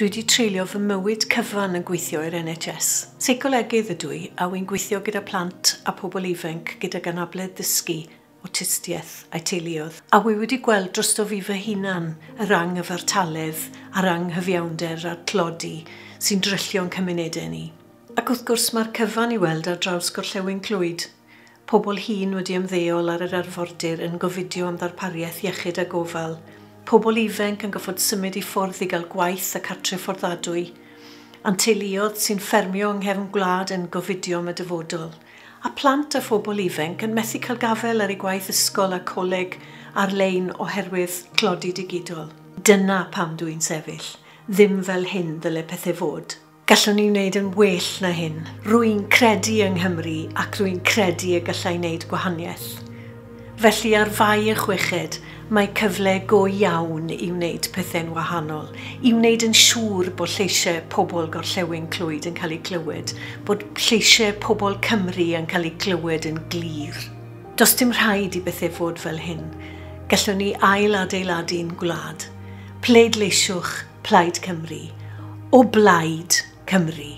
Dwi wedi treulio fy mywyd cyfan yn gweithio i'r NHS. Seicolegydd ydw i, a wy'n gweithio gyda plant a pobl ifanc gydag anabledd dysgu, awtistiaeth a'i teuluoedd. A wy wedi gweld drosto fi fy hunan yr anghyfartaledd a'r anghyfiawnder a'r tlodi sy'n dryllio'n cymunedau ni. Ac wrth gwrs mae'r cyfan i weld ar draws Gorllewin Clwyd. Pobl hŷn wedi ymddeol ar yr arfordir yn gofidio am ddarpariaeth iechyd a gofal. Pobl ifanc yn goffod symud i ffwrdd i gael gwaith a cartre fforddadwy. A'n teuluoedd sy'n ffermio yng nghefn gwlad yn gofidio am y dyfodol. A plant a phobl ifanc yn methu cael gafael ar eu gwaith ysgol a coleg ar-lein oherwydd tlodi digidol. Dyna pam dwi'n sefyll. Ddim fel hyn ddyle pethau fod. Gallwn ni wneud yn well na hyn. Rwy'n credu yng Nghymru ac rwy'n credu y gallai wneud gwahaniaeth. Felly ar Fai y 6, mae cyfle go iawn i wneud pethau'n wahanol, i wneud yn siŵr bod lleisiau pobl Gorllewin Clwyd yn cael eu clywed, bod lleisiau pobl Cymru yn cael eu clywed yn glir. Does dim rhaid i bethau fod fel hyn. Gallwn ni ail-adeiladu'n gwlad. Pleidleisiwch Plaid Cymru. O blaid Cymru.